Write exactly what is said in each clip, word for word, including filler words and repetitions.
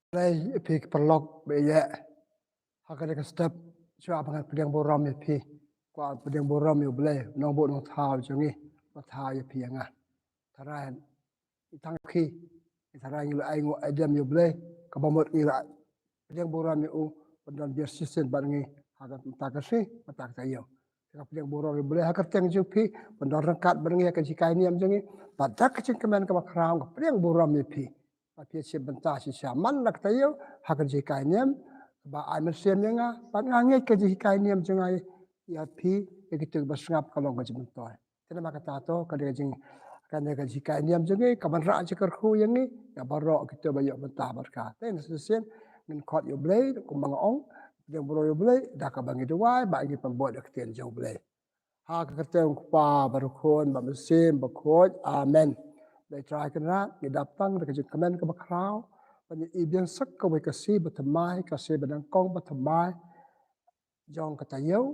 Khublei ïa phi ki paralok ba ïeit. Ha kane ka step, shuwa ba ngan pdiang burom ïa phi, kwah pdiang burom ïa U Blei, Nongbuh Nongthaw jong ngi, ba thaw ïa phi ïa nga. Tharai, tang phi, tharai ngi la ai nguh ai dem ïa U Blei, kaba mut ngi la pdiang burom ïa u, ban don biang shisien bad ngi, ha ka mynta ka sngi, mynta ka taïew. Nga pdiang burom ïa U Blei ha ka kyrteng jong phi, ban don ryngkat bad ngi ha ka jinghikai niam jong ngi, bad da ka jingkmen kaba khraw nga pdiang burom ïa phi. Ba phi shim bynta shisha man la ka taïew ha ka jinghikai niam, ba ai mynsiem ïa nga, bad nga ngeit ka jinghikai niam jong nga ïa phi, ïa kito kiba sngap ka long ka jingmyntoi. Te namar kata to, ka dei ka jing, ka dei ka jinghikai niam jong ngi, kaban rah jingkyrkhu ïa ngi, ïa baroh kito ba ïoh bynta bad ka. Te na shisien, ngin khot ïa U Blei, kumba nga ong, pdiang burom ïa U Blei, da kaba ngi duwai, bad ngi pynbud ïa ka ktien jong U Blei. Ha ka kyrteng U Kpa, bad U Khun, bad U Mynsiem Bakhuid. Amen. Blei Trai Kynrad, ngi dap tang da ka jingkmen kaba khraw ban ïohi biang sa kawei ka sngi bathymmai, ka sngi banyngkong bathymmai jong ka taïew,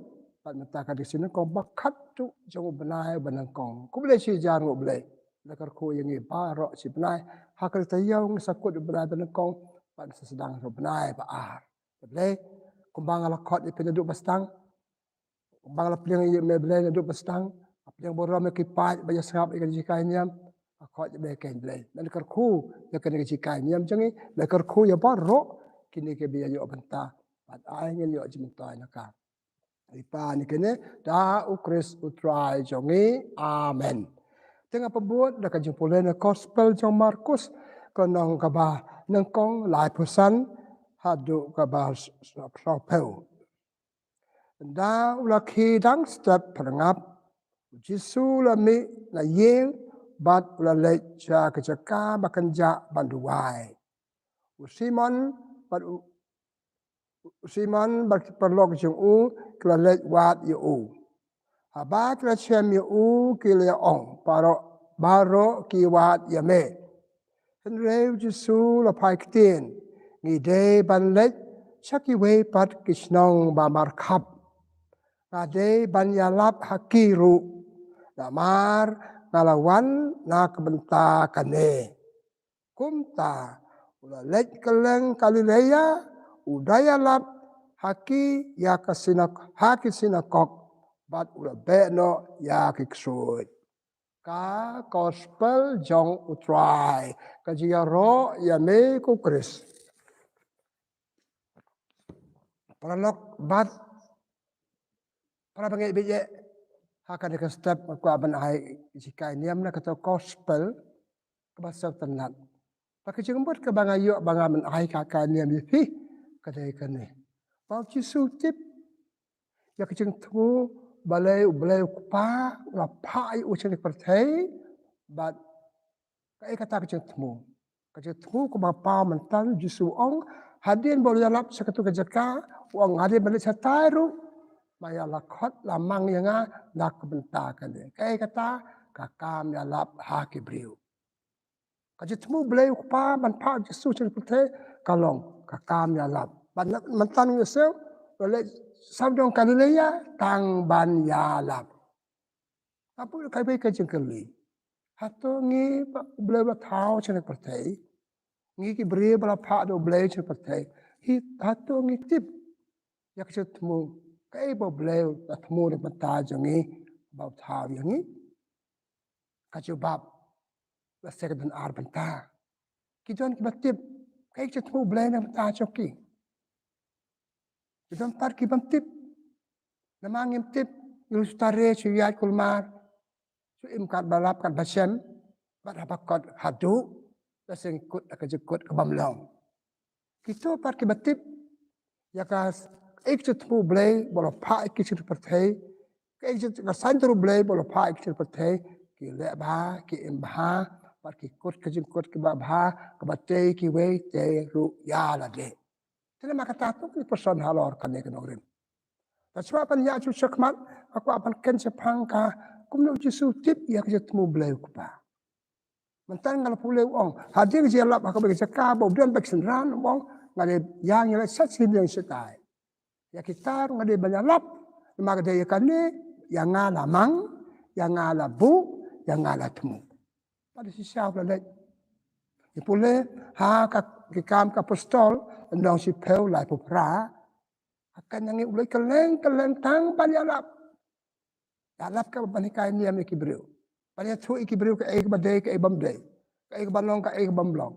bad mynta ka dei ka sngi nyngkong ba khatduh jong u bnai banyngkong. Khublei shi hajar nguh Blei, la kyrkhu ïa ngi baroh shi bnai. Ha ka taïew ngi sa kut u bnai banyngkong, bad sa sdang u bnai ba ar. Blei, kumba nga la khot ïa phi naduh ba sdang, kumba nga la pdiang ïa me Blei naduh ba sdang, nga pdiang burom ïa ki paid ba ïa sngap ïa ka jinghikai niam, nga khot ïa me kein Blei. Men kyrkhu ïa kane ka jinghikai niam jong ngi, men kyrkhu ïa baroh kine kiba ïa ïoh bynta, bad ai ngin ïoh jingmyntoi na ka. Lypa ïa kine, da U Khrist U Trai jong ngi. Amen. Te nga pynbud da ka jingpule na Gospel jong Markus, ka lynnong kaba nyngkong, laiphew san haduh kaba sawphew. Ynda u la khie dang step phyrngap, U Jisu u la mih na ïing bad u la leit sha ka jaka ba kynjah ban duwai. U Simon bad u, u Simon bad ki paralok jong u ki la leit wad ïa u. Haba ki la shem ïa u ki la ïa ong, baroh, baroh ki wad ïa me. Hynrei U Jisu u la phai ktien, ngi dei ban leit sha kiwei pat ki shnong ba markhap. Nga dei ban ïalap ha ki ruh, namar nga la wan na ka bynta kane. Kumta u la leit kylleng Galilea, u da ïalap ha ki ïa ka sinag-, ha ki sinagog, bad u la beh noh ïa ki ksuid. Ka Gospel jong U Trai. Ka jingïaroh ïa me ko Khrist. Paralok bad para bangeit bad ïa, ha kane ka step nga kwah ban ai jinghikai niam na kato Gospel kaba sngewtynnat. Ba ka jingmut kaba nga ïoh ba nga ban ai ka, ka niam ïa phi, ka dei kane. Ba U Jisu u tip ïa ka jingthmu balei U Blei U Kpa u la phah ïa u sha kane ka pyrthei, bad kaei kata ka jingthmu. Ka jingthmu kaba paw mynta, U Jisu u ong, hadien ba u la ïalap sha kato ka jaka, u ong hadien ba leit shatai ruh, ma ïa la khot la mang ïa nga na ka bynta kane. Kaei kata, ka kam ïalap ha ki briew. Ka jingthmu Blei U Kpa ban phah U Jisu sha ka pyrthei, ka long ka kam ïalap. Ban, mynta ngi ïohsngew, u la leit sawdong Galilea tang ban ïalap. Hapoh kawei ka jingkylli, hato ngi ba U Blei ba thaw sha ka pyrthei, ngi ki briew ba la phah da U Blei sha ka pyrthei, hi, hato ngi tip ïa ka jingthmu kaei ba U Blei u la thmu na ka bynta jong ngi, ba u thaw ïa ngi? Ka jubab la sek don ar bynta. Ki don kiba tip kaei ka jingthmu U Blei na ka bynta jong ki. Ki don pat ki bym tip. Namar ngim tip, ngi shu tare, shu ïaid kulmar, shu im katba lap katba shem, bad haba kot haduh, la seng kut da ka jingkut ka bym long. Kito pat kiba tip ïa kaei ka jingthmu Blei ba la phah ïa ki sha ka pyrthei, kaei ka jing, ka saiñ jong U Blei ba la phah ïa ki sha ka pyrthei, ki leh bha, ki im bha, bad ki kut ka jingkut kaba bha, kaba tei kiwei, tei ruh ïa lade. Te namar kata to ngi pyrshang halor kane ka nongrim. Te shuwa ban ïa shu shakhmat, nga kwah ban kren shaphang ka, kumno U Jisu u tip ïa ka jingthmu Blei U Kpa. Mynta nga la pule u ong, hadien ka jingïalap ha kawei ka jaka ba u don bad ki synran, u ong, nga dei ïa ngi la sat sien ïa ngi shatai. Ïa kita ruh nga dei ban ïalap, namar ka dei ïa kane, ïa nga la mang, ïa nga la buh, ïa nga la thmu. Bad shisha u la leit. Ki pule ha ka, ki Kam ki Apostol, lynnong shiphew, laiphew phra. Ha ka nang ngi u leit kylleng kylleng tang ban ïalap. Ïalap ka ban hikai niam ïa ki briew. Ban ïathuh ïa ki briew kaei kaba dei, kaei bym dei. Kaei kaba long, kaei bym long.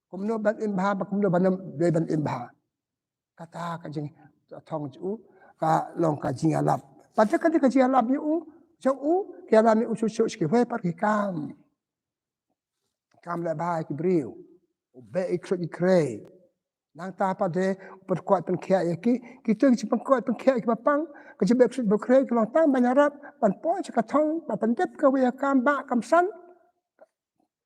Kumno ban im bha, ba kumno ban dei ban im bha. Kata ka jingthong jong u ka long ka jingïalap. Pat ka dei ka jingïalap jong u, jong u, ka ïalap jong u shuh shuh sha kiwei pat ki kam. Kam leh bha ïa ki briew. U beh ïa ki ksuid ki khrei. Nangta pat de u pynkoit pynkhiah ïa ki, kito ki jingpynkoit pynkhiah ïa kiba pang, ki jingbeh ksuid beh khrei ki long tang ban ïarap ban poi sha ka thong, ban pyndep kawei ka kam ba kam san.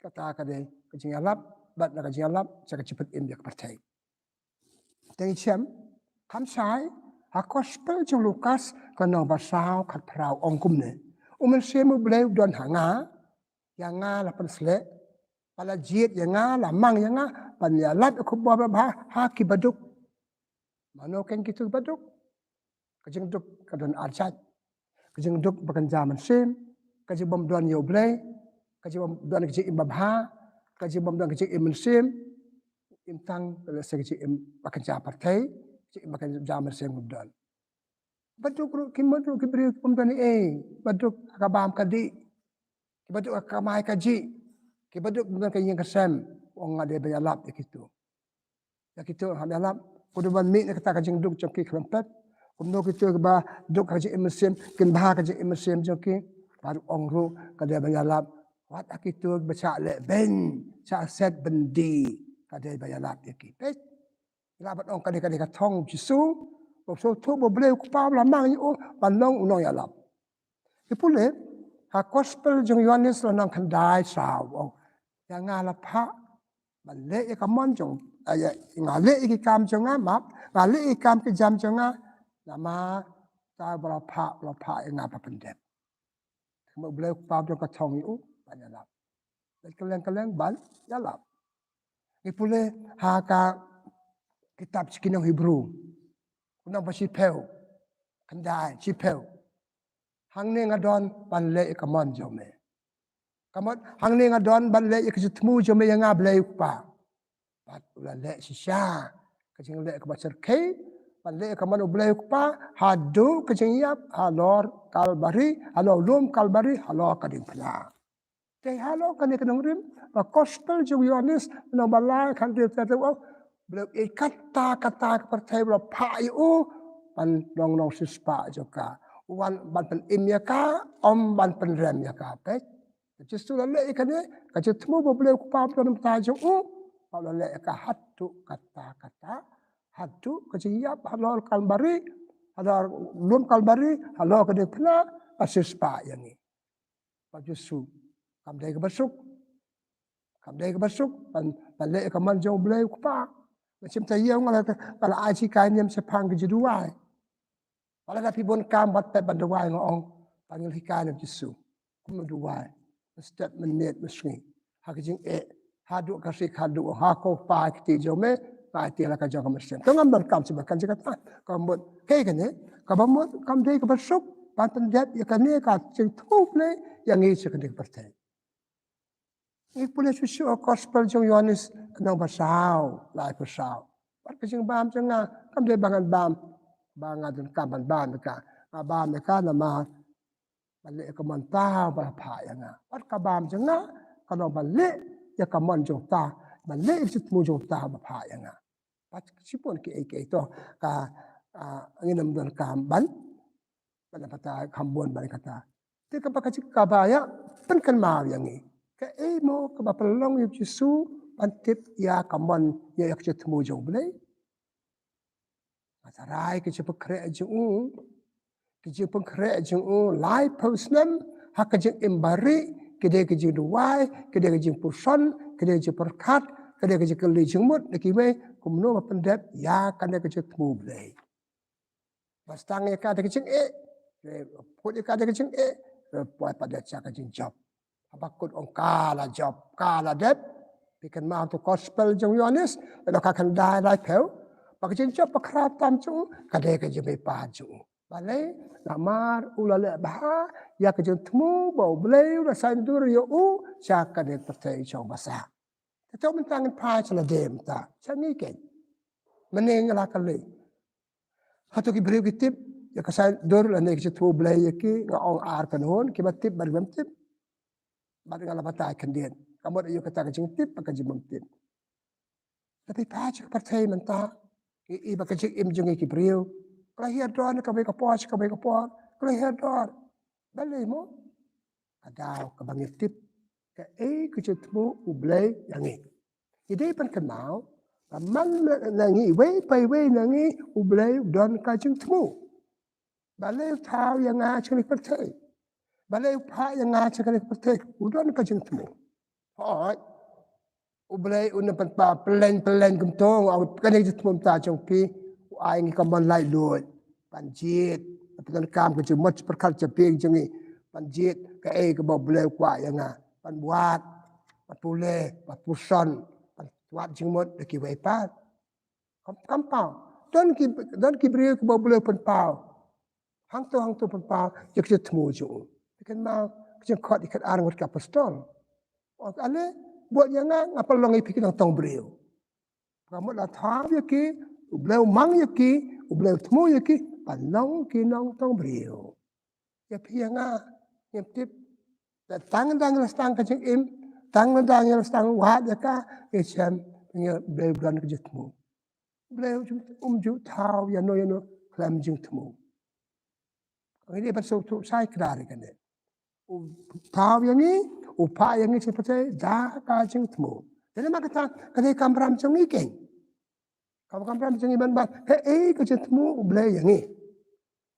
Kata ka dei ka jingïalap, bad na ka jingïalap sha ka jingpynim ïa ka pyrthei. Te ngi shem, kham shai, ha Gospel jong u Lukas ka lynnong ba saw, khatphra, u ong kumne: U Mynsiem U Blei u don ha nga, ïa nga la pynsleh, ba la jied ïa nga, la mang ïa nga ban ïalap ïa ka khubor babha ha ki baduk. Mano keiñ kito ki baduk? Ka jingduk ka don ar jait. Ka jingduk ba kynja mynsiem, ka jingbym don ïa U Blei, ka jingbym don ka jingim babha, ka jingbym don ka jingim mynsiem, im tang lehse ka jingim ba kynja pyrthei, ka jingim ba kynja mynsiem bym don. Baduk ruh ki mut ruh ki briew ki bym don ei ei, baduk ha ka bam ka dih, ki baduk ha ka kamai kajih, ki baduk bym don ka ïing ka sem. U ong nga dei ban ïalap ïa kito. Ïa kito ngam ïalap. Kumno ban mih na kata ka jingduk jong ki khlem pep. Kumno kito kiba duk ha ka jingim mynsiem kin bha ka jingim mynsiem jong ki. Bad u ong ruh ka dei ban ïalap. Wat ha kito kiba shah leh beiñ, shah set byndi, ka dei ban ïalap ïa ki. Peit. Ïalap ban ong ka dei, ka dei ka thong Jisu. Ba u sngewthuh ba U Blei u Kpa u la mang ïa u ban long u nongïalap. Ki pule ha Gospel jong u Ïoannis lynnong khyndai, saw, u ong: Ïa nga la phah ban leh ïa ka mon jong, eh, ïa, nga leh ïa ki kam jong nga, map, nga leh ïa ki kam ki jam jong nga, namar uta uba la phah, u la phah ïa nga ban pyndep. Kumno U Blei u Kpa u don ka thong ïa u ban ïalap. Leit kylleng kylleng ban ïalap. Ngi pule ha ka kitab sha ki nong Hebru, lynnong ba shiphew, khyndai, shiphew: Hangne nga don ban leh ïa ka mon jong me. Ka mut, hangne nga don ban leh ïa ka jingthmu jong me ïa nga Blei u Kpa. Bad u la leh shisha ka jingleh kaba shyrkhei ban leh ïa ka mon U Blei u Kpa haduh ka jingïap halor Kalbari, halor lum Kalbari, halor ka diengphna. Te halor kane ka nongrim, ka Gospel jong u Ïoannis lynnong ba lai, khathynriew, khathynriew, u ong: U Blei u ïeit katta katta ka pyrthei ba u la phah ïa u ban long nongsiewspah jong ka. U wan ban pynim ïa ka, ym ban pynrem ïa ka. Peit. Jisu la leh ïa kane, ka jingthmu ba U Blei u Kpa u don na ka bynta jong u, ba u la leh ïa ka haduh katta katta, haduh ka jingïap halor Kalbari, halor lum Kalbari, halor ka diengphna, ban siewspah ïa ngi. Ba Jisu kam dei kaba suk, kam dei kaba suk ban, ban leh ïa ka mon jong U Blei u Kpa. Nga shim taïew nga la, nga la ai jinghikai niam shaphang ka jingduwai. Wat la da phi bun kam, wat pep ban duwai, nga ong, ba ngin hikai na Jisu. Kumno duwai? Mynstep, mynmiet, mynsngi. Ha ka jingeh, haduh ka ri, haduh ha ko Pa, ha ka kti jong me, nga aiti la ka jong ka mynsiem. To ngam donkam shuh ba kan jingkata. Ka mut kaei kane, kaba mut kam dei kaba suk ban pyndep ïa kane ka jingthmu Blei ïa ngi sha kane ka pyrthei. Ngi pule shuh shuh ha Gospel jong u Ïoannis lynnong ba saw, laiphew saw: Bad ka jingbam jong nga kam dei ba ngan bam ba nga donkam ban bam ïa ka. Nga bam ïa ka namar ban leh ïa ka mon uta uba la phah ïa nga. Bad ka bam jong nga ka long ban leh ïa ka mon jong uta, ban leh ïa ka jingthmu jong uta uba phah ïa nga. Bad shibun kiei kiei, to ka, ah, ngin ym donkam ban, ban ïa kata, kham bun ban ïa kata. Te kaba ka jing, kaba ïa pynkynmaw ïa ngi, kaei mo kaba pynlong ïa u Jisu ban tip ïa ka mon, ïa, ïa ka jingthmu jong U Blei? Nga tharai ka jingpynkhreh jong u, ka jingpynkhreh jong u laiphew snem ha ka jingim barieh, ka dei ka jingduwai, ka dei ka jingpuson, ka dei ka jingpyrkhat, ka dei ka jingkylli jingmut na kiwei, kumno ban pyndep ïa kane ka jingthmu Blei. Ba sdang ïa ka da ka jingeh, re, put ïa ka da ka jingeh, re, poi pat da sha ka jingjop. Haba kut ong ka la jop, ka la dep. Phi kynmaw ha ka Gospel jong u Ïoannis, lynnong khyndai, laiphew, ba ka jingjop bakhraw tam jong u ka dei ka jingmihpat jong u. Balei? Namar u la leh bha ïa ka jingthmu ba U Blei u la saiñdur ïa u sha kane ka pyrthei shong ba sah. Ito mynta ngin phai sha lade mynta. Sha ngi keiñ. Mynne nga la kylli. Hato ki briew ki tip ïa ka saiñdur lane ki jingthmu Blei ïa ki, nga ong ar kynhun, kiba tip bad kiba ym tip. Bad nga la batai khyndiat. Ka mut aïu kata ka jingtip bad ka jingbym tip. Lada phi phai sha ka pyrthei mynta, i, i ba ka jingim jong ngi ki briew ka la hiar dor na kawei ka por sha kawei ka por, ka la hiar dor. Balei mo? Ka daw kaba ngi tip kaei ka jingthmu U Blei ïa ngi. Ngi dei ban kynmaw ba man na ngi iwei pa iwei na ngi, U Blei u don ka jingthmu. Balei u thaw ïa nga sha kane ka pyrthei? Balei u phah ïa nga sha kane ka pyrthei? U don ka jingthmu. Hooid. U Blei un ym pynpaw pyllein pyllein kumto, u ong kane ka jingthmu mynta jong phi, u ai ngi ka mon laitluid ban jied, ban pyndonkam ka jingmut jingpyrkhat jingpyrkhat jong ngi, ban jied kaei kaba U Blei u kwah ïa nga, ban wad, ban pule, ban puson, ban wad jingmut da kiwei pat. Kam, kam paw. Don ki, don ki briew kiba U Blei u pynpaw. Hangto hangto pynpaw ïa ka jingthmu jong u. Phi kynmaw ka jingkhot ïa ka ar ngut ki apostol. Ong ale, bud ïa nga, nga pynlong ïa phi ki nongtong briew. Ka mut la thaw ïa ki, U Blei u mang ïa ki, U Blei u thmu ïa ki ban long ki nongtong briew. Ïa phi ïa nga, ngim tip. Tang da ngi la sdang ka jingim, tang da ngi la sdang wad ïa ka, ngi shem, ngi, U Blei u don ka jingthmu. U Blei um ju, um ju thaw ïano ïano khlem jingthmu. Ngi dei ban sngewthuh shai kdar ïa kane. U thaw ïa ngi, u phah ïa ngi sha pyrthei da ka jingthmu. Te namar kata, ka dei ka kamram jong ngi keiñ. Ka kamram jong ngi ban bat kaei ka jingthmu U Blei ïa ngi.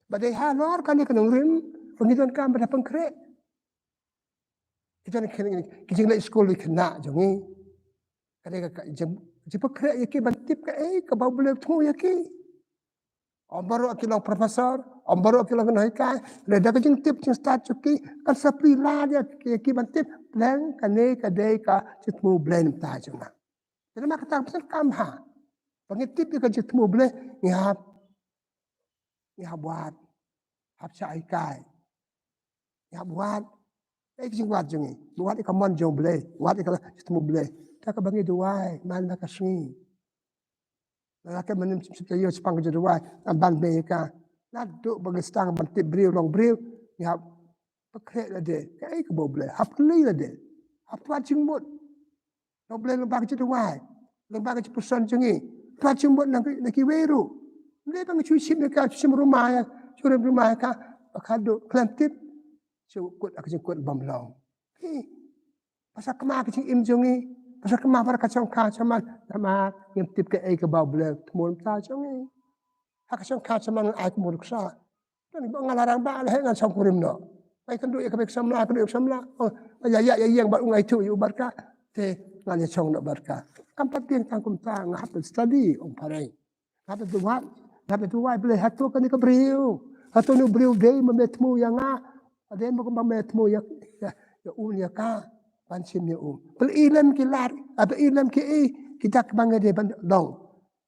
Ba dei halor kane ka nongrim ba ngi donkam ban da pynkhreh. Ki jong ki, ki jingleit skul ki khynnah jong ngi. Ka dei ka, ka jing, jingpynkhreh ïa ki ban tip kaei kaba U Blei u thmu ïa ki. Ym baroh ki long professor, ym baroh ki long ki nonghikai, lada ka jingtip jingstad jong ki kan sa plie lad ïa ki, ïa ki ban tip, leng kane ka dei ka jingthmu Blei na ka bynta jong nga. Te namar kata ka pyndonkam ha ba ngi tip ïa ka jingthmu Blei, ngi hap, ngi hap wad, hap shah hikai. Ïa, ba wad, eh, ka jingwad jong ngi. Ba wad ïa ka mon jong U Blei, wad ïa ka jingthmu Blei. Te kaba ngi duwai man la ka sngi. La ka mynnin shim, shim taïew shaphang ka jingduwai, ngan ban mih ïa ka. Naduh ba ngi sdang ban tip briew long briew, ïa, pynkhreh lade, kaei kaba U Blei, hap kylli lade, hap wad jingmut. Long Blei lyngba ka jingduwai, lyngba ka jingpuson jong ngi. Pynjah jingmut na ki, na kiwei ruh. Ym dei ba ngi shu shim ïa ka, shu shim rumai ïa, shu rim rumai ïa ka, ba ka duh khlem tip. Shu kut ïa ka jingkut bym long. Phi, ba sa kma ka jingim jong ngi, ba sa kma bad ka shongkha shaman, namar ngim tip kaei kaba U Blei u thmu na ka bynta jong ngi. Ha ka shongkha shaman ngan ai kumno ruh sa. Ngan, nga la rangbah, la heh ngan shongkurim noh. Nga ïakynduh ïa ka bek samla, kynduh ïa ka samla. Oh, ïa, ïa, ïa, ïeng bad u, nga ïathuh ïa u bad ka. Te ngan ïashong noh bad ka. Kam pat biang tang kumta, nga hap ban study, ong phareng. Nga hap ban duwai, nga hap ban duwai, Blei, hato kane ka briew, hato une u briew dei ma me thmu ïa nga? Dei ma, ma me thmu ïa, ïa, ïa u ne ïa ka ban shim ïa u? Pynlem ki lad, ah, pynlem ki, eh, ki dak ba nga dei ban long,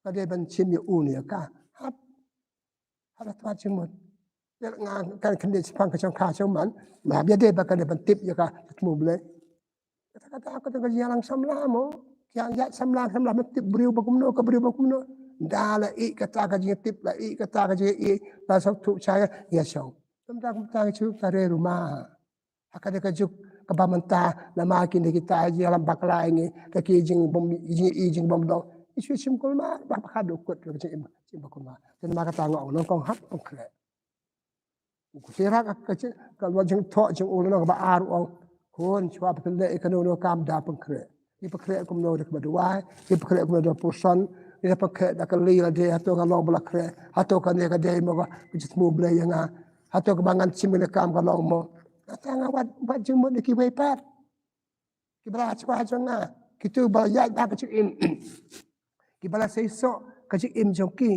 nga dei ban shim ïa u ne ïa ka. Hap Hap la twad jingmut. Ïa nga kan khyndiat shaphang ka shongkha shongman. Nga hap ïadei bad kane ban tip ïa ka jingthmu Blei. Kata kata kata ka jingïalang samla mo. Ki ïalang samla, samla ban tip briew ba kumno, ka briew ba kumno. Ynda la ïeh kata ka jingtip, la ïeh kata ka jingïeh, la sngewthuh shai, ïa shong. Kumta kumta ngi shu tare rumah. Ha kane ka juk kaba mynta, namar kine kita ki ïalam bakla ïa ngi, ka ki jingbym, jing, i jingbymdong. Ngi shu shim kulmar, ba, ba ka duh kut ka jingim, jingim ba kulmar. Te namar kata nga ong, nyngkong hap pynkhreh. U Khrist ka, ka, ka, ka jingthoh jong u lynnong kaba ar u ong, khun, shuwa phi pynleh ïa kano kano ka kam da pynkhreh. Ngi pynkhreh kumno, da kaba duwai, ngi pynkhreh kumno, da puson, ngi da pynkhreh da kylli lade, hato nga long ba la khreh, hato kane ka dei mo ka jingthmu Blei ïa nga, hato kaba ngan shim kane ka kam ka long mo. Kata nga wad, wad jingmut na kiwei pat kiba la ha jong nga, kito ba la ïaid bad ka jingim, kiba la seisoh ka jingim jong ki.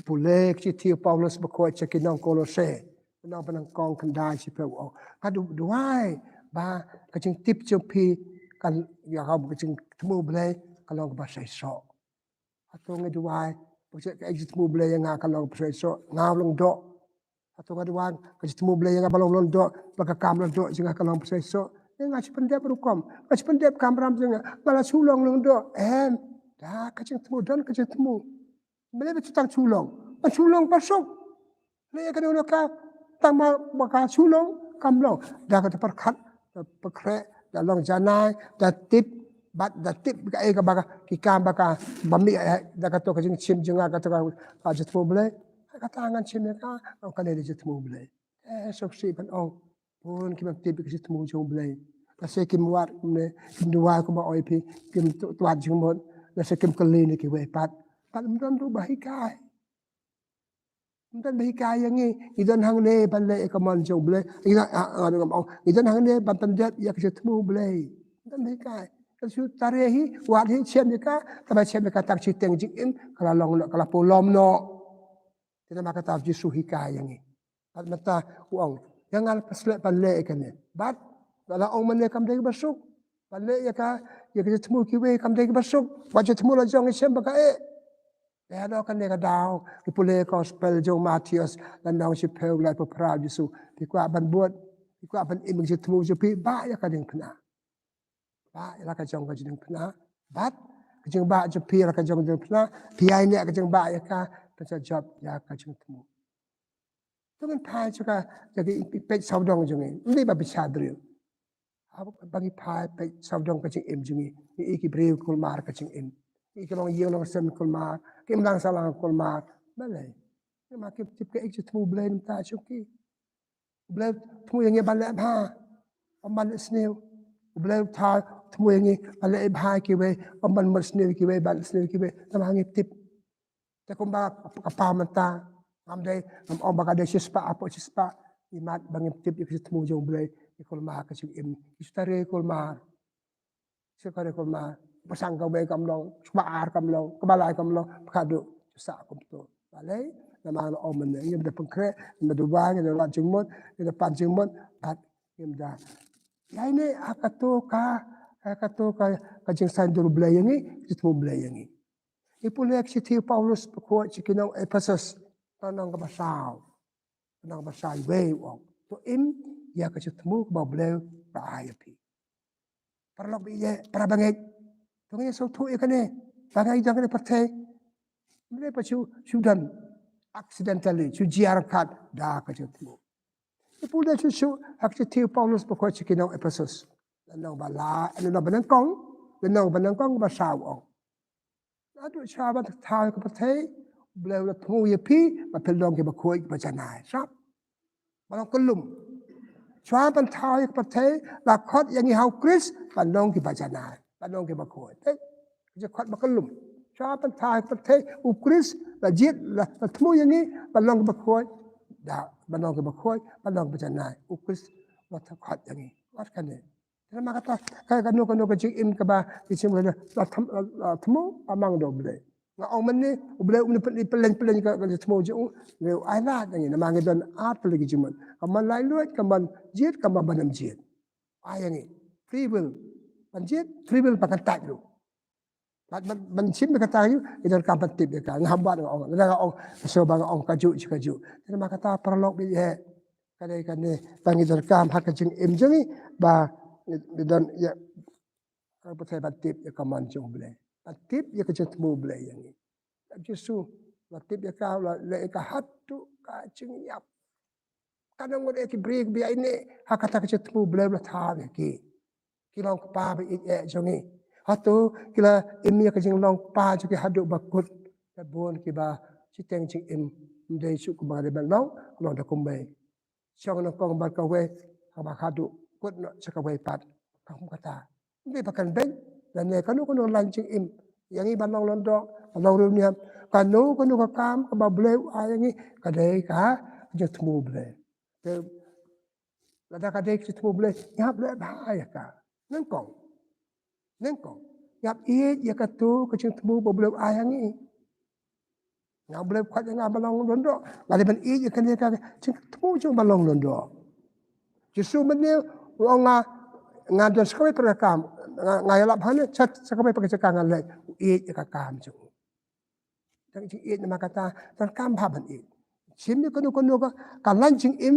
Pule ka shithi u Paulus bakhuid sha ki nong Kolose, lynnong ba nyngkong, khyndai, shiphew, u ong, nga du, duwai ba ka jingtip jong phi, ka, ïa ka, ka jingthmu Blei ka long kaba seisoh. Hato ngi duwai ba ka jingthmu Blei ïa nga ka long kaba seisoh, nga long doh? Hato nga duwai ka jingthmu Blei ïa nga ba long, long doh, ba ka kam long doh jong nga ka long kaba seisoh? Nga shu pyndep rukom, nga shu pyndep kamram jong nga, nga la shu long lyngdoh. Em, da ka jingthmu, don ka jingthmu. Balei ba shu tang shu long? Ban shu long ba suk. Leh ïa kano kano ka, tang ba, ba ka shu long, kam long. Da kata pyrkhat, da pynkhreh, da long janai, da tip, bad da tip kaei kaba ka, ki kam ba ka, ba mih, eh, da kato ka jingshim jong nga, kato ka, ka jingthmu Blei. Kata ngan shim ïa ka, ong kane da jingthmu Blei. Eh, sngewsih ban ong. Bun ki bym tip ïa ka jingthmu jong U Blei. Lehse kim wad kumne, kim duwai kumba ong ïa phi, kim tu-, tuat jingmut, lehse kim kylli na kiwei pat. Pat ym don ruh ba hikai. Ym don ba hikai ïa ngi, ngi don hangne ban leh ïa ka mon jong U Blei. Ngi don, ah, ah, ngam ong, ngi don hangne ban pyndep ïa ka jingthmu U Blei. Ym don ba hikai. Ka shu tare hi, wad hi, shem ïa ka, tang ba shem ïa ka tang shiteng jingim, ka la long noh, ka la pulom noh. Te namar kata U Jisu hikai ïa ngi. Bad mynta u ong, ïa nga la pyrshah ban leh ïa kane. Bad la ong mynne kam dei ba suk. Ban leh ïa ka, ïa ka jingthmu kiwei kam dei ba suk. Ba jingthmu la jong ngi shem ba ka eh. Ïa, da kane ka daw, ngi pule gospel jong u Mathaios, lynnong shiphew, laiphew phra, Jisu. Phi kwah ban bud, phi kwah ban im jingthmu jong phi, bah ïa ka diengphna. Bah ïa la ka jong ka jingphna. Bad ka jingbah jong phi ïa la ka jong ka jingphna. Phi ïaineh ka jingbah ïa ka, pynjot ïa ka jingthmu. To ngin phai sha ka, sha ki peit sawdong jong ngi. Ym dei ba phi shah briew. Haba ngi phai peit sawdong ka jingim jong ngi. Ngi i ki briew kulmar ka jingim. Ngi i ki longïing longsem kulmar. Ki imlang sahlang kulmar. Balei? Namar kim tip kaei ka jingthmu Blei mynta jong ki. U Blei u thmu ïa ngi ban leh bha, ym ban leh sniew. U Blei u thaw, thmu ïa ngi ban leh bha ïa kiwei, ym ban mut sniew ïa kiwei, ban sniew ïa kiwei. Tang ba ngim tip. Te kumba ka paw mynta, ngam dei, ngam ong ba ka dei shispah, hapoh shispah. Imat ba ngim tip ïa ka jingthmu jong U Blei, ïa kulmar ka jingim, ïa shu tare kulmar. Shu tare kulmar, ba san kawei kam long, shu ba ar kam long, kaba lai kam long, ba khatduh shu sah kumto. Balei? Namar nga ong mynne, ngim da pynkhreh, ngim da duwai, ngim da wad jingmut, ngim da pan jingmut, bad ngim da ïaineh ha kato ka, ha kato ka, ka jingsaiñdur Blei ïa ngi, jingthmu Blei ïa ngi. Ngi pule ka shithi u Paulus bakhuid sha ki nong Ephesus, lynnong kaba saw. Lynnong ba saw, iwei u ong, to im ïa ka jingthmu kaba U Blei u la ai ïa phi. Paralok baieit, para bangeit. To ngin sngewthuh ïa kane, ba ngi don ha kane ka pyrthei. Ym dei ba shu, shu don accidentally, shu jia ryngkat da ka jingthmu. Ngi pule shuh shuh ha ka shithi u Paulus bakhuid sha ki nong Ephesus. Lynnong ba lai, lynnong ba nyngkong, lynnong ba nyngkong ba saw u ong. Naduh shuwa ban thaw ïa ka pyrthei, U Blei u la thmu ïa phi, ba phin long kiba khuid, kiba janai. Sngap. Ba long kyllum. Shuwa ban thaw ïa ka pyrthei, la khot ïa ngi ha u Khrist, ban long kiba janai. Ban long kiba khuid. Te, ka jingkhot ba kyllum. Shuwa ban thaw ïa ka pyrthei, u Khrist, la jied, la, la thmu ïa ngi, ban long kiba khuid. Da, ban long kiba khuid, ban long kiba janai. U Khrist, la khot ïa ngi. Wat kane. Te namar kata, ka, kano kano ka jingim kaba, ka jingim kaba, la tham-, la, la thmu, amang da U Blei. Nga ong mynne, U Blei um pylleng, pylleng, pylleng ka, ka jingthmu jong u, U Blei u ai lad ïa ngi, namar ngi don ar tylli ki jingmut. Ka mon laitluid, ka mon jied, ka mon ba nym jied. Ai ïa ngi, free will. Ban jied, free will ba kan tat ruh. Ban, ban, ban shim ïa kata ïa u, ngi donkam ban tip ïa ka. Ngam pat nga ong, lada nga ong, shuh ba nga ong kajuh shi kajuh. Te namar kata paralok baieit. Ka dei kane, ba ngi donkam ha ka jingim jong ngi, ba ngi don ïa, ka pyrthei ban tip ïa ka mon jong U Blei. Ban tip ïa ka jingthmu U Blei ïa ngi. Jisu, la tip ïa ka, la leh ïa ka haduh ka jingïap. Katno ngut ïa ki briew ba ïaineh ha kata ka jingthmu Blei ba la thaw ïa ki. Ki long kpa ba ïeit eh jong ngi. Hato ki la im ïa ka jinglong kpa jong ki haduh ba kut. Te bun kiba shiteng jingim ym dei shuh kumba ka dei ban long, long da kumwei. Shong nyngkong bad kawei, haba haduh kut noh sha kawei pat. Ka kum kata. Ym dei ba kan beiñ, lane kano kano ka lain jingim. Ïa ngi ban long lyngdoh, ban long riewniam. Kano kano ka kam kaba U Blei u ai ïa ngi, ka dei ka jingthmu Blei. Te lada ka dei ka jingthmu Blei, ngi hap leh bha ïa ka. Nyngkong. Nyngkong. Ngi hap ïeit ïa kato ka jingthmu ba U Blei u ai ïa ngi. Nga, U Blei u khot ïa nga ban long lyngdoh. Nga dei ban ïeit ïa kane ka jingthmu jong u ban long lyngdoh. Jisu mynne u ong nga, nga don sa kawei pat ka kam. Nga, nga ïalap hangne, sa, sa kawei pat ka jaka ngan leit. U ïeit ïa ka kam jong u. Tang jingïeit namar kata, tang kam bha ban ïeit. Shim ïa kano kano ka, ka lain jingim,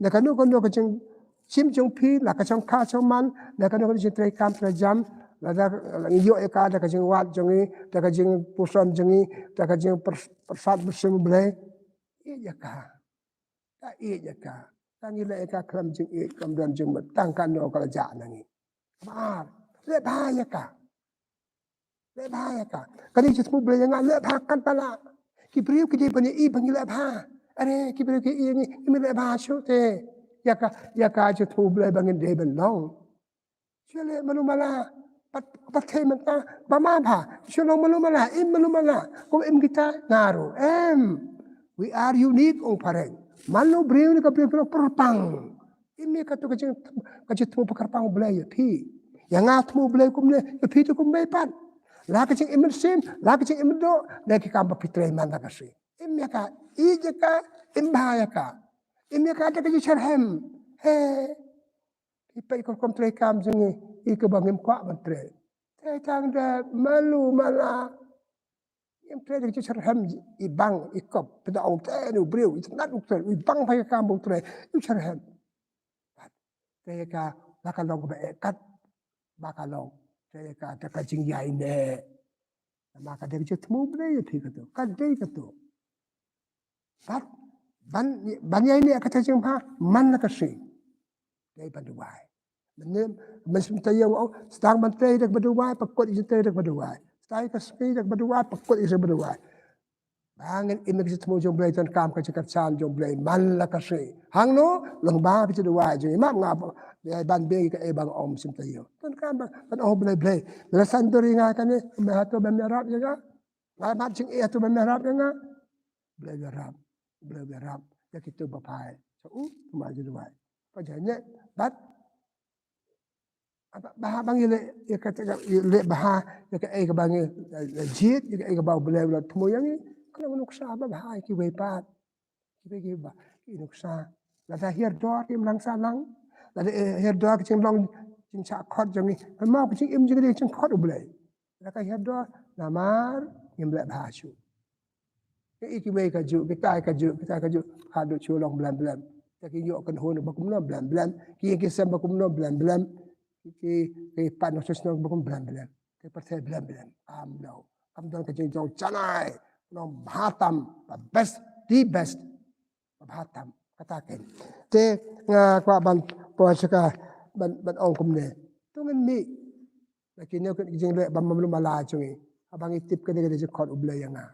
na kano kano ka jing, Shim jong phi, la ka jong ka jong man, la ka jong ka jingtrei kam trei jam, la da ngi ïoh ïa ka da ka jingwad jong ngi, da ka jingpuson jong ngi, da ka jingpyrsad mynsiem Blei. Ïeit ïa ka. Ka ïeit ïa ka. Ka ngi leh ïa ka khlem jingïeit, khlem don jingmut, tang kano ka la jah na ngi. Ba, leh bha ïa ka. Leh bha ïa ka. Ka dei jingthmu Blei ïa nga, leh bha katba lah. Ki briew ki dei ban ïa i ba ngi leh bha. Are, ki briew ki i ngi, ngi leh bha shuh te. Ïa ka, ïa ka jingthmu Blei ba ngin dei ban long. Shu leh malu mala. Pat, pat thei mynta, ba ma bha. Shu long malu mala, im malu mala. Kum im kita, nga ruh. Em. We are unique, ong phareng. Malu briew ne ka briew pyrpang. Im ïa katu ka jing, ka jingthmu ba kyrpang Blei ïa phi. Ïa nga thmu Blei kumne, ïa phi tu kumne pat. La ka jingim mynsiem, la ka jingim doh, la ki kam ba phi trei man la ka sngi. Im ïa ka, ïeit ïa ka, im bha ïa ka. Im ïa ka da ka jingsyrhem. He. Phi peit ka rukom trei kam jong ngi, i kaba ngim kwah ban trei. Trei tang da malu mala. Ngim trei da ka jingsyrhem, i bang, i kop, phi da ong te u briew, i tnat u trei, i bang pha ïa ka kam ba u trei, i syrhem. Trei ka, ba ka long kaba eh kat, ba ka long. Trei ka, da ka jingïaineh. Namar ka dei ka jingthmu Blei ïa phi katu, ka dei katu. Bad, ban, ban ïaineh ka jingthmu man la ka sngi. Dei ban duwai. Mynne, mynsiem taïew ong, sdang ban trei da kaba duwai, pynkut ïa ka jingtrei da kaba duwai. Sdang ka sngi da kaba duwai, pynkut ïa ka jingtrei da kaba duwai. Ba ngin im ïa ka jingthmu jong Blei, donkam ka jingkyrshan jong Blei man la ka sngi. Hangno, lyngba ka jingduwai jong ngi, map nga ba, ban biang ïa kaei ba nga ong mynsiem taïew. Donkam ba, ban ong Blei, Blei, la saiñdur ïa nga kane, me hato ban ïarap ïa nga. Nga mat jingeh hato ban ïarap ïa nga. Blei ïarap, Blei ïarap ïa kito ba phai. Sa u, tymmen jingduwai. Ka jingïaineh, bad ba, ba, ba ngi leh, ïa ka, leh bha, ïa kaei kaba ngi, eh, jied, ïa kaei kaba U Blei u la thmu ïa ngi. Ka long nuksa ba bha ïa kiwei pat. Kiwei kiba, ki nuksa. Lada hiar dor ki imlang sahlang. Lada, eh, hiar dor ki jinglong, jingshah khot jong ngi. Ka mut ka jingim jong ngi ka jingkhot U Blei. Lada ka hiar dor, namar ngim leh bha shuh. Ki, kiwei kajuh, kitai kajuh, kitai kajuh, haduh shu long blem blem. Te ki ïoh kynhun ba kumno blem blem. Ki ïing ki sem ba kumno blem blem. Ki, ki, ki pan nongshong shnong ba kumno blem blem. Ki pyrthei blem blem. Am no. Kam don ka jingjop janai. Nong bha tam, the best, the best. Bha tam. Kata ken. Te nga kwah ban poi sha ka, ban, ban ong kumne. To ngin mih. Lada ki neu ki jingleh ba malu mala jong ngi. Haba ngi tip kane ka dei jingkhot U Blei ïa nga.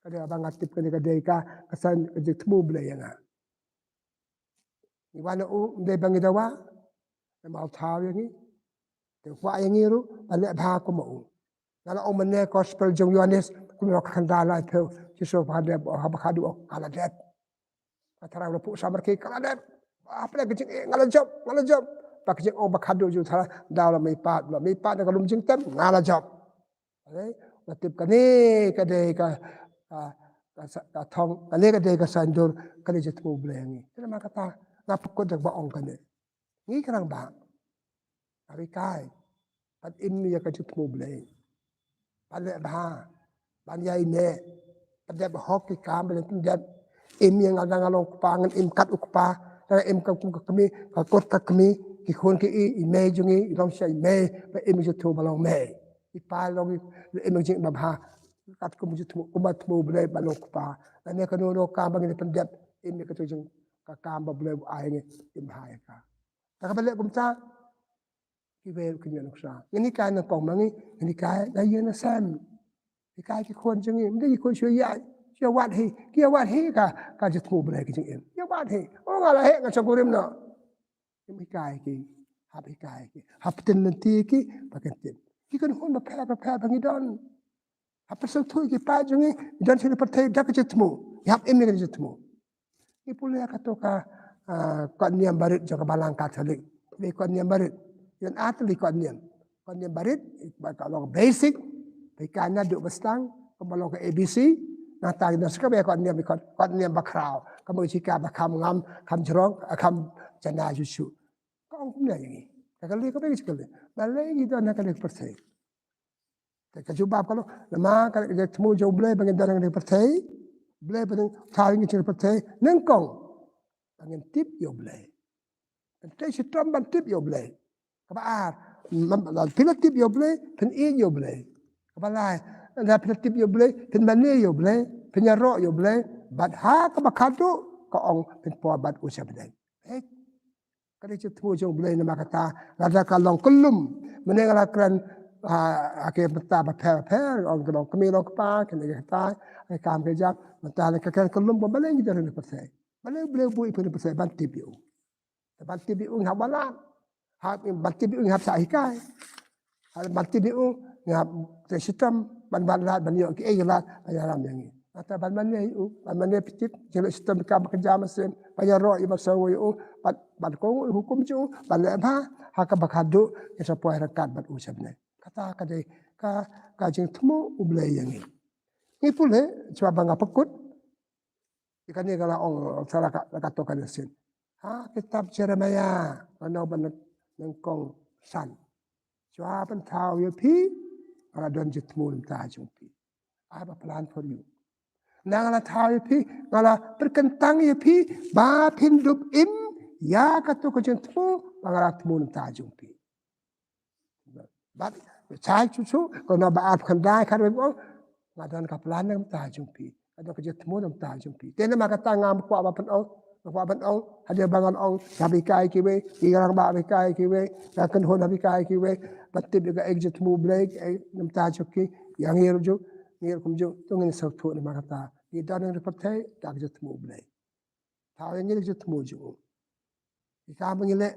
Ka dei ba nga tip kane ka dei ka, ka san ka jingthmu Blei ïa nga. Ngi wan u, ym dei ba ngi dawa, namar u thaw ïa ngi. Te u kwah ïa ngi ruh ban leh bha kum u. Nga la ong mynne gospel jong Ïoannis, kumno ka khandal laiphew, Jisu ba khandep, haba khadduh, nga la dep. Ka tharai u la phuh samar ki, ka la dep. Hapdeng ka jingeh, nga la jop, nga la jop. Ba ka jingong ba khadduh jong u tharai, da u la mihpat, u la mihpat na ka lum jingtem, nga la jop. Alright? Nga tip kane ka dei ka, ka, ka sa-, ka thong, kane ka dei ka saiñdur, kane jingthmu Blei ïa ngi. Te namar kata, nga pynkut da kaba ong kane. Ngi ki rangbah. Nga hikai. Ban im ïa ka jingthmu Blei. Ban leh bha. Ban ïaineh. Pyndep hok ki kam ba la pyndep. Im ïa nga, nga long u kpa, ngan im kat u kpa. Ngan im kat kum ka kmie, ka kut ka kmie. Ki khun ki i, i mei jong ngi, i long sha i mei. Ba im ïa ka jingthmu ba long mei. I pa long i, im ïa ka jingim ba bha. Kat kum jingthmu, kum ba thmu Blei ba long u kpa. Lane kano kano kam ba ngin pyndep, im ïa ka jing, ka kam ba Blei u ai ngi, im bha ïa ka. Te haba leh kumta, kiwei ruh kin ïoh nuksa. Ngin hikai nyngkong ma ngi, ngin hikai na ïing na sem. Hikai ki khun jong ngi, ym dei ki khun shu ïa, shu ïa wad hi, ki ïa wad hi ka, ka jingthmu Blei ka jingim. Ïa wad hi, oh nga la heh, nga shong kurim noh. Ngim hikai ki, hap hikai ki, hap pyntip lynti ki, ba kin tip. Ki kynhun bapher bapher ba ngi don. Hap pynsngewthuh ïa ki paid jong ngi, ngi don sha kane ka pyrthei da ka jingthmu. Ngi hap im ïa ka jingthmu. Ngi pule ïa kato ka, ah, kot niam barit jong ka Balang Katholik. Dei kot niam barit. Ngi don ar tylli kot niam. Kot niam barit, ba ka long basic, ba hikai naduh ba sdang, kumba long ka A B C, nangta ngi don sa kawei kot niam, kot, kot niam bakhraw. Ka mut ka jinghikai ba kham ngam, kham jrong, kham janai shuh shuh. Ka ong kumne ïa ngi. Ka kali ka ba ngi kali. Balei ngi don ha kane ka pyrthei? Te ka jubab ka long, namar ka, ka jingthmu jong U Blei ba ngin don ha kane ka pyrthei. Blei ba ngin thaw ïa ngi ha kane ka pyrthei. Nyngkong. Ba ngin tip ïa U Blei. Trei shitom ban tip ïa U Blei. Kaba ar, phi la tip ïa U Blei, phin ïeit ïa U Blei. Kaba lai, la phi la tip ïa U Blei, phin mane ïa U Blei, phin ïaroh ïa U Blei, bad ha kaba khadduh ka ong phin por bad u sha bneng. Ka dei ka jingthmu jong U Blei namar kata, lada ka long kyllum, mynne nga la kren ha ki bynta bapher bapher, ong ka long kmie long kpa, kane ka tai, ka kam ka jam, mynta ka kren kyllum ba balei ngi don ha pyrthei. Balei U Blei u buh ïa phi ha pyrthei, ban tip ïa u. Ban tip ïa u ngi hap wallam. Ha, ban tip ïa u ngi hap shah hikai. Ha, ban tip ïa u ngi hap trei shitom, ban, ban lad, ban ïoh kiei kiei lad, ban ïalam ïa ngi. Nangta ban mane ïa u, ban mane pyrshit, jingïaleh shitom ka ba ka jam mynsiem, ban ïaroh ïa u, ban sngew ïa u, ban, ban kohnguh ïa u hukum jong u, ban leh bha ha kaba khadduh, ïa sa poi ryngkat bad u sha bneng. Kata ka dei ka, ka jingthmu U Blei ïa ngi. Ngi pule, shuwa ba nga pynkut ïa kane, nga la ong sa la ka, la katto katne sien. Ha kitab Jeremaïah, lynnong ba nyngkong san. Shuwa ban thaw ïa phi, nga la don jingthmu na bynta jong phi. I have a plan for you. Nga la thaw ïa phi, nga la pyrkhat tang ïa phi, ba phin dup im ïa kato ka jingthmu ba nga la thmu na bynta jong phi. Bad shai shuh shuh, kano ba ar khyndai khat ba ong, nga don ka plan na bynta jong phi. Nga don ka jingthmu na bynta jong phi. Te namar kata ngam kwah ban ong, ngam kwah ban ong, hadien ba ngan ong, hap hikai kiwei, ki rangbah hap hikai kiwei, ki kynhun hap hikai kiwei, ban tip ïa ka jingthmu U Blei, eh, na bynta jong ki, ïa ngi ruh juh, ngi ruh kumjuh, to ngin sngewthuh namar kata. Ngi don ha pyrthei, da ka jingthmu U Blei. Thaw ïa ngi da ka jingthmu jong u. Ki kam ba ngi leh,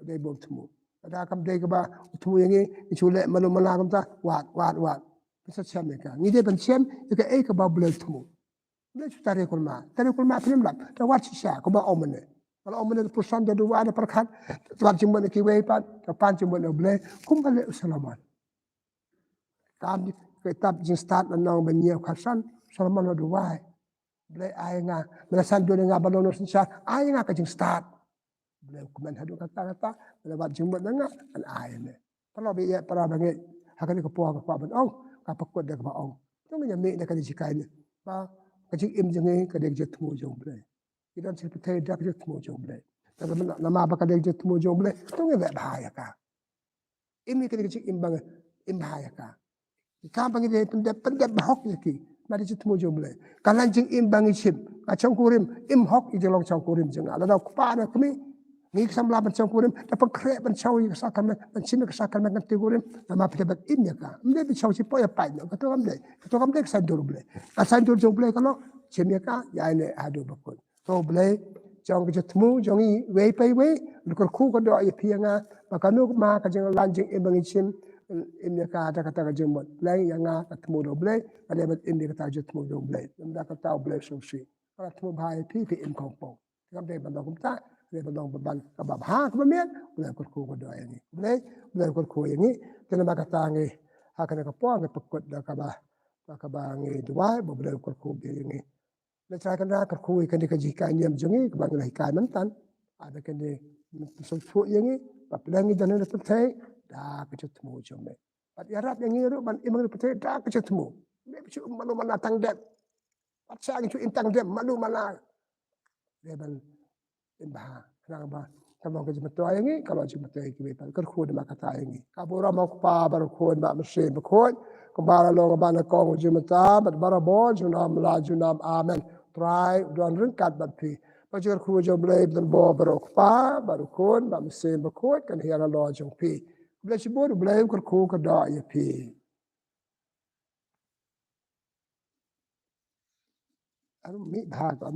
dei ba u thmu. Lada kam dei kaba u thmu ïa ngi, ngi shu leh malu mala kumta, wat, wat, wat. Pynshai shem ïa ka. Ngi dei ban shem ïa kaei kaba U Blei u thmu. U Blei shu tari kulmar. Tari kulmar phin ym lap. Te wat shisha, kumba ong mynne. Nga la ong mynne da pyrshang, da duwai, da pyrkhat. Te wat jingmut na kiwei pat, te pan jingmut na U Blei. Kumba leh u Solomon. Kam dei ka kitab Jingstad lynnong ba hynñiew khatsan, Solomon u la duwai. Blei ai nga, me la sngewthuh ïa nga ban long nongsynshar, ai nga ka jingstad. Blei u kmen haduh katta katta, me la wad jingmut na nga, ngan ai ne. Paralok ba ïeit, para bangeit, ha kane ka por nga kwah ban ong, nga pynkut da kaba ong. To ngin ïa mih na kane ka jinghikai ne. Ba ka jingim jong ngi ka dei ka jingthmu jong U Blei. Ngi don sha pyrthei da ka jingthmu jong U Blei. Te namar ba ka dei ka jingthmu jong U Blei, to ngin leh bha ïa ka. Im ïa kane ka jingim ba ngi im bha ïa ka. Ka ba ngi dei pyndep, pyndep ba hok ïa ki. Namar ka jingthmu jong U Blei. Ka long jingim ba ngi shim. Ka shongkurim, im hok ïa ka jinglong shongkurim jong nga. Lada u kpa ne u kmie, ngi ki samla ban shongkurim, da pynkhreh ban shong ïa ka sakramen, ban shim ïa ka sakramen kan shongkurim. Namar phi dei ban im ïa ka. Ym dei ban shong shipor ïa paid noh. Kato kam dei. Kato kam dei ka saiñdur U Blei. Ka saiñdur jong U Blei ka long, shim ïa ka, ïa ne haduh ba kut. To Blei, jong ka jingthmu jong ngi iwei pa iwei, kyrkhu ka doh ïa phi ïa nga, ba kano ma ka jingïalang jingim ba ngi shim, im ïa ka da kata ka jingmut. Pynlong ïa nga ka thmu da U Blei, nga dei ban im ïa kata ka jingthmu da U Blei. Namar kata U Blei u sngewsih. Ka la thmu bha ïa phi, phi im khongpong. Te kam dei ban long kumta, dei ban long ba ban kaba bha kaba miat, U Blei u kyrkhu ka doh ïa ngi. Blei, U Blei u kyrkhu ïa ngi. Te namar kata ngi, ha kane ka por ngi pynkut da kaba, da kaba ngi duwai, ba U Blei u kyrkhu ïa ngi. Leit trai kynrad kyrkhu ïa kane ka jinghikai niam jong ngi kaba ngi la hikai mynta. Ada kane, sngewthuh ïa ngi ba pynlong ngi don ha pyrthei da ka jingthmu jong me. Bad ïarap ïa ngi ruh ban im ha pyrthei da ka jingthmu. Ym dei ban shu malu mala tang dep. Bad sha ngi shu im tang dep malu mala. Dei ban im bha. Khnang ba ka long ka jingmyntoi ïa ngi, ka long jingmyntoi ïa kiwei pat. Kyrkhu namar kata ïa ngi. Ka burom U Kpa bad U Khun bad U Mynsiem Bakhuid. Kumba la long, kumba nyngkong, mynta bad barabor, junom la junom. Amen. Trai u don ryngkat bad phi. Ba ka jingkyrkhu jong U Blei ba donbor baroh, U Kpa bad U Khun bad U Mynsiem Bakhuid, kan hiar halor jong phi. U Blei shibun, U Blei u kyrkhu ka doh ïa phi. Aru mih bha ko.